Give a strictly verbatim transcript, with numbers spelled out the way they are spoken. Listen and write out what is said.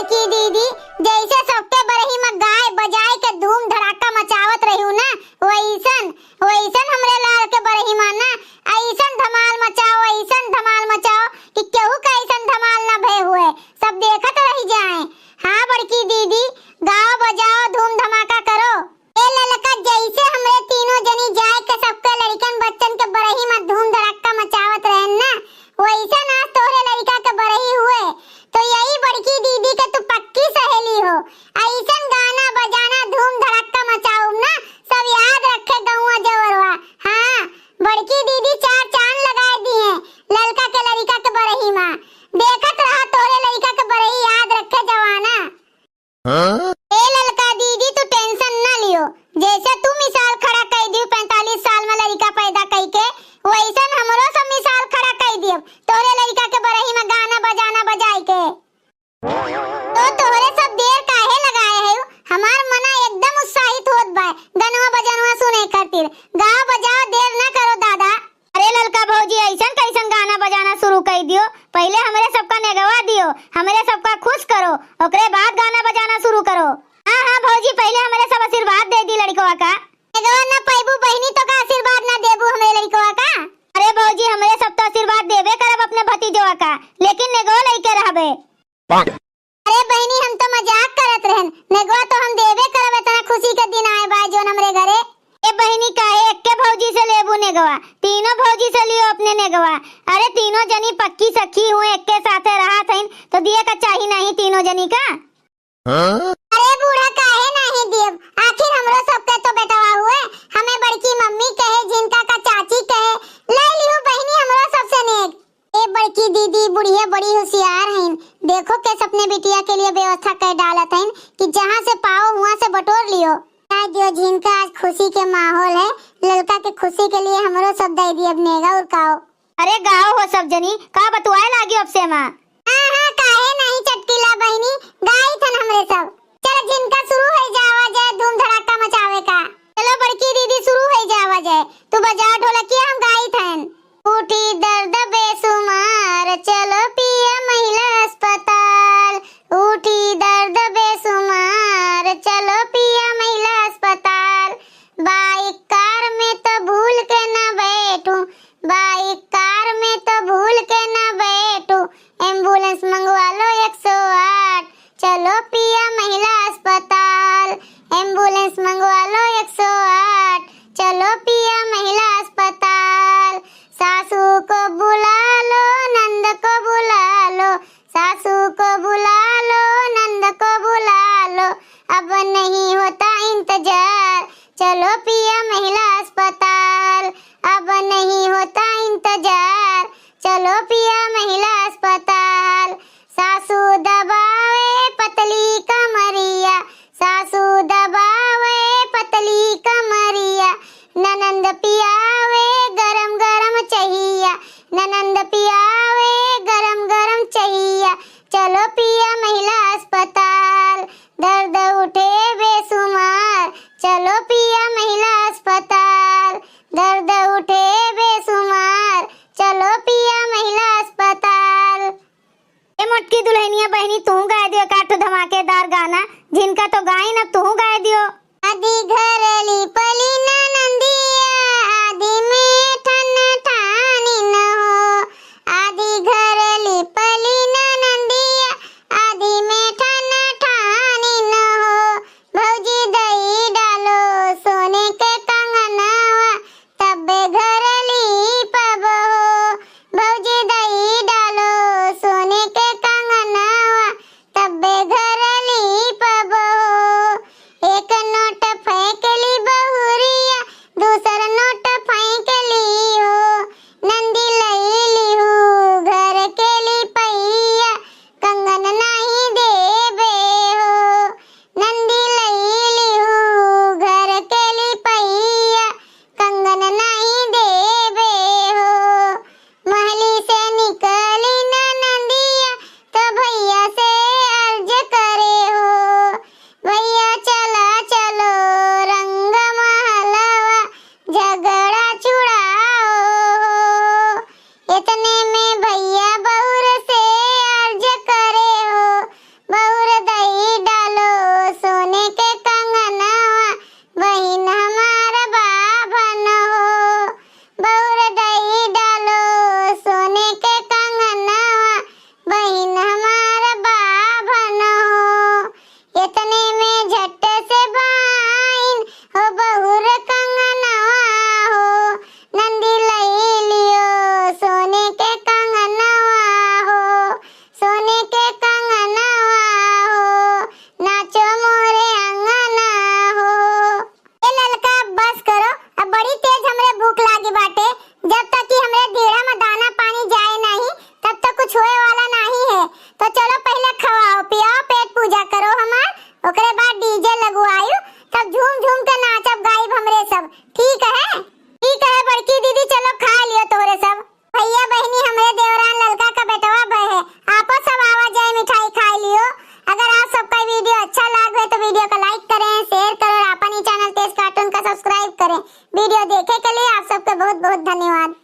कि दीदी, जैसे सबके बरही में गाय बजाए के धूम धड़ाका मचावत रहिउ ना, वैसन, वैसन हमरे लाल के बरही में ना, ऐसन धमाल मचाओ, ऐसन धमाल मचाओ कि केहू का ऐसन धमाल ना भय हुए, सब देखत रह जाए। हाँ बड़की दीदी, गाओ बजाओ, धूम धमाका करो। ए ललका, जैसे हमरे तीनों जनी जाए के सबके लड़िकन बच्चन के बरही में धूम धड़क्का मचावत रहेन ना, वैसन आज तोहरे लड़िका के बरही हुए, तो यही बड़की दीदी के तू पक्की सहेली हो। ऐसन गाना बजाना धूम धड़क्का मचाउब ना, सब याद रखे गौवा जवरवा। हाँ, बड़की दीदी चार चांद लगाए दिए ललका के लड़िका के बरही में। देखत रहा तोहरे लड़िका के बरही याद रखे जवाना। हाँ? ए ललका दीदी, तू tension ना लियो, जैसे तू मिसाल खड़ा कई दियो पैंतालीस साल में लड़िका पैदा कई के, वैसन हमरो सब मिसाल खड़ा कई दियो तोरे लड़िका के बरही में गाना बजाना बजाई के। तो तोहरे सब देर काहे लगाए है? हमार मना एकदम उत्साहित होत बा गनवा बजनवा सुने खातिर। गाओ बजाओ, देर ना करो दादा। अरे ललका भौजी, ऐसन कैसन गाना बजाना शुरू कर दियो? पहले हमरे सबका नेगवा दियो, हमरे सबका खुश करो, ओकरे बाद गाना बजाना शुरू करो। हाँ, हाँ भौजी, पहले हमरे सब आशीर्वाद दे दी लड़कवा का। नेगवा ना पैबू बहिनी, तो का आशीर्वाद ना देबू हमरे लड़कवा का? अरे भौजी, हमरे सब तो आशीर्वाद देबे करब अपने भतीजवा का, लेकिन नेगवा लेके रहबे। अरे बहिनी, हम तो मजाक करत रहन, नेगवा तो हम देबे करब, इतना खुशी के दिन आए बा जोन हमरे घरे। ए बहिनी, काहे एक्के भौजी से लेबू नेगवा? तीनों भौजी से लियो अपने नेगवा। अरे तीनों जनी पक्की सखी हुए, एक्के साथे रहत हइन, तो दिए का चाही नहीं तीनों जनी का? हाँ? अरे बूढ़ा, काहे नहीं दियब? आखिर हमरो सबके तो बेटवा हुए, हमें बड़की मम्मी कहे, जिनका का चाची कहे, ले लियो बहिनी हमरो सबसे नेग। ए बड़की दीदी, बुढ़िया बड़ी होशियार हईन, देखो कैसे अपने बिटिया के लिए व्यवस्था कर डालत हईन कि जहाँ से पाओ हुआं से बटोर लियो। कह दियो जिनका आज खुशी के माहौल है, ललका के खुशी के लिए हमरो सब दे दियब नेगा और काओ। अरे गाओ हो सब जनी, का बतुआए लागी अब से माँ? हाँ, हाँ, काहे नहीं चटकीला बहिनी, गाई थन हमरे सब। चल झिनका शुरू हो जावा जाए धूम धड़ाका मचावे का। चलो बड़की दीदी शुरू हो जावा जाए, तू बजा ढोलकिया हम गाई थन। उठी दर्द बेसुमार, चलो पिया महिला अस्पताल। उठी दर्द बेसुमार, चलो पिया महिला अस्पताल। बाइक कार में तो भूल के ना बैठू, बाइक कार में तो भूल के ना बैठू। एम्बुलेंस मंगवा लो एक सौ आठ, चलो पिया महिला अस्पताल। एम्बुलेंस मंगवा लो एक सौ आठ, चलो पिया महिला अस्पताल। सासू को बुला लो, नंद को बुला लो, सासू को बुला लो, नंद को बुला लो, अब नहीं होता इंतजार, चलो पिया महिला अस्पताल। अब नहीं होता इंतजार, चलो पिया महिला अस्पताल। सासू दबावे पतली कमरिया, सासू दबावे पतली कमरिया। ननंद पियावे गरम गरम चहिया, ननंद पियावे गरम गरम चहिया। चलो पिया महिला अस्पताल, दर्द उठे बेसुमार। चलो पिया महिला अस्पताल, दर्द उठे बेसुमार। चलो पिया महिला अस्पताल। ए मोटकी दुल्हनिया बहिनी, तू गाय दियो एक आठ ठो धमाकेदार गाना, झिनका तो गाइन, अब तू गाय दियो। आधी घर लीपली ननंदिया, आधी में ठन ठानी न हो। आधी घर लीपली ननंदिया, आधी में ठन ठानी न हो। भौजी दई डालो सोने के कंगनवा, तब्बे घर लीपब हो। भौजी दई डालो सोने के कंगनवा, तब्बे घर लीपब हो। एक नोट फेंक वीडियो देखे के लिए आप सबके बहुत बहुत धन्यवाद।